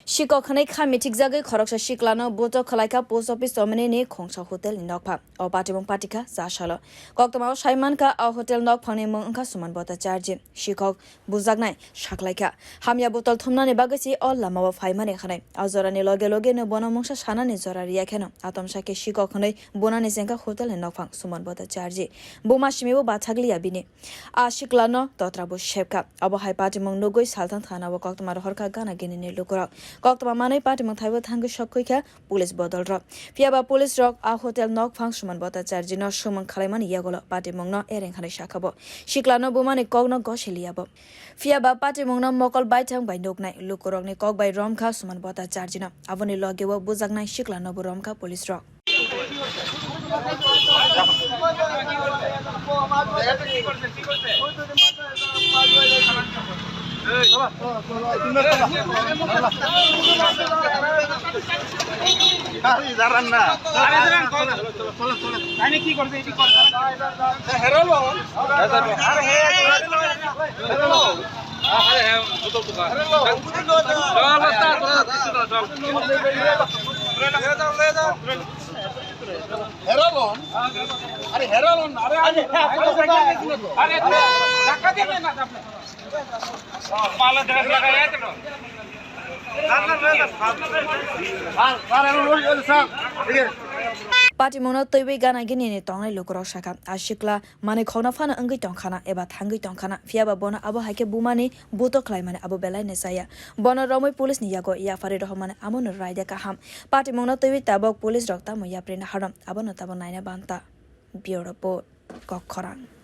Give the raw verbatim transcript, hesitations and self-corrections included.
Sikok hwnwi kha mithikjagwi khoroksa siklano buto khwlaikha post office chomini ni khongsa hotel ni nokphang. O patimung patikha cha salo. Koktwmao sai mankha, o hotel nokphangni mung wngkha Suman Bhattacharjee. Sikok bujaknai saklaikha. Hamya botol thumnani bagwi se o lamao phaimani hwnwi. O jorani loge loge no bono mungsa sanani jora riya kheno. Atomsa khe sikok hwnwi bunani chengkha hotel ni nokphang Suman Bhattacharjee. Buma simibo bathakliya bini. A siklano totra bo sepkha. Abo hai patimung nugwi Salthang thana o koktwma rohorkha gana ginini lukurok. Koktwma manwi patimung thaibo thangwi sokhuikha police bodol rok. Phiya ba police rok a hotel nokphang Suman Bhattacharjee no sumang khwlaimani yagulo patimung no ereng hwnwi sakha bo. Siklano bumani kokno gosiliya bo. Phiya ba patimung no mokol baithang bai nuknai lukurokni kok bai romkha Suman Bhattacharjee no. Aboni loge o bujaknai siklano bo romkha police rok. Heralon, are Heralon, are, are, are, are, are, are, Patimungno twiwi gana ginini tongnai lukurok sakha, a sikla manwi khokna phano wngwi tongkhana eba thangwi tongkhana, phiya ba bono abo hai khe bumani buto khlaimani abo belai ni chaya. Bono romwi police ni yago yapharwi rohormani abono raida kaham. Patimungno twiwi tabok police rok tamo yapri naharno abono tabok naina banta. Bureau Report, Kokkhorang.